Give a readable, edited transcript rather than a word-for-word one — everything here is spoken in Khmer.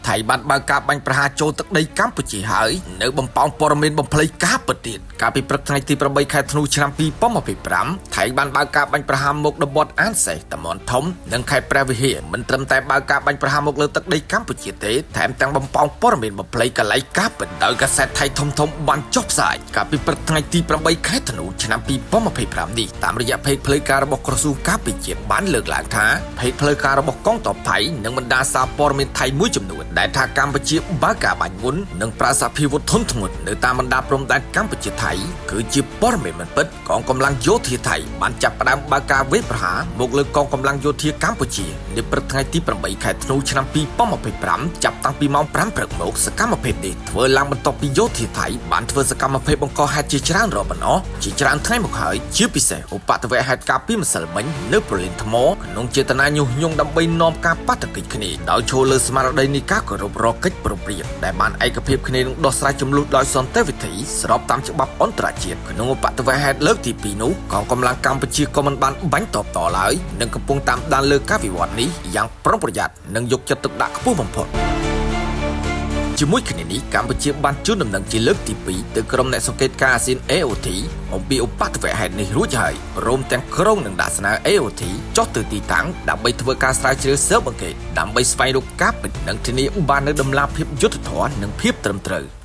ថៃបានបើកការបាញ់ប្រហារចូលទឹកដីកម្ពុជាហើយនៅបំពងព័ត៌មានបំភ្លៃការពិតទៀតកាលពីព្រឹកថ្ងៃទី8ខែធ្នូឆ្នាំ2025ថៃបានបើកការបាញ់ប្រហារមកតំបន់អានសេះតំបន់ធំនិងខេត្តព្រះវិហារមិនត្រឹមតែបើកការបាញ់ប្រហារមកលើទឹកដីកម្ពុជាទេថែមទាំងបំពងព័ត៌មានបំភ្លៃកលៃការពិតដោយកាសែតថៃធំៗបានចុះផ្សាយកាលពីព្រឹកថ្ងៃទី8ខែធ្នូឆ្នាំ2025នេះតាមរយៈផេកផ្លូវការរបស់ក្រសួងការពារជាតិបានលើកឡើងថាផេកផ្លូវការរបស់កងទ័ពថៃនិងបណ្ដាសារព័ត៌មានថៃមួយចំនួនដែលថាកម្ពុជាបើកការបាញ់មុននិងប្រើសភាវុធធនធ្ងន់នៅតាមបណ្ដាព្រំដែនកម្ពុជាថៃគឺជាព័ត៌មានមិនពិតកងកម្លាំងយោធាថៃបានចាប់ផ្ដើមបើកការវាយប្រហារមកលើកងកម្លាំងយោធាកម្ពុជានៅព្រឹកថ្ងៃទី8ខែធ្នូឆ្នាំ2025ចាប់តាំងពីម៉ោង5ព្រឹកមកសកម្មភាពនេះធ្វើឡើងបន្ទាប់ពីយោធាថៃបានធ្វើសកម្មភាពបង្កហេតុជាច្រើនរាប់មិនអស់ជាច្រើនថ្ងៃមកហើយជាពិសេសឧបទ្ទវហេតុការពីម្សិលមិញនៅប្រលានថ្មក្នុងចេតនាញុះញង់ដើម្បីនាំការប៉ះទង្គិចគ្នាដោយឈរលើស្មារតីនៃការគោរពរកកិច្ចព្រមព្រៀងដែលបានឯកភាពគ្នានឹងដោះស្រាយចំនួនដោយសន្តិវិធីស្របតាមច្បាប់អន្តរជាតិក្នុងឧបទ្ទវហេតុលើកទី2នោះកងកម្លាំងកម្ពុជាក៏មិនបានបាញ់តបតឡើយនិងកំពុងតាមដានលើការវិវត្តនេះយ៉ាងប្រុងប្រយ័ត្ននិងយកចិត្តទុកដាក់ខ្ពស់បំផុត ជាមួយគ្នានេះកម្ពុជាបានជូនដំណឹងជាលើកទី2ទៅក្រុមអ្នកសង្កេតការណ៍អាស៊ាន AOT អំពីឧបទ្ទវហេតុនេះរួចហើយព្រមទាំងក្រុងនឹងដាក់ស្នើ AOT ចុះទៅទីតាំងដើម្បីធ្វើការស្រាវជ្រាវស៊ើបអង្កេតដើម្បីស្វែងរកការពិតនិងធានាបាននូវតម្លាភាពយុត្តិធម៌និងភាពត្រឹមត្រូវ។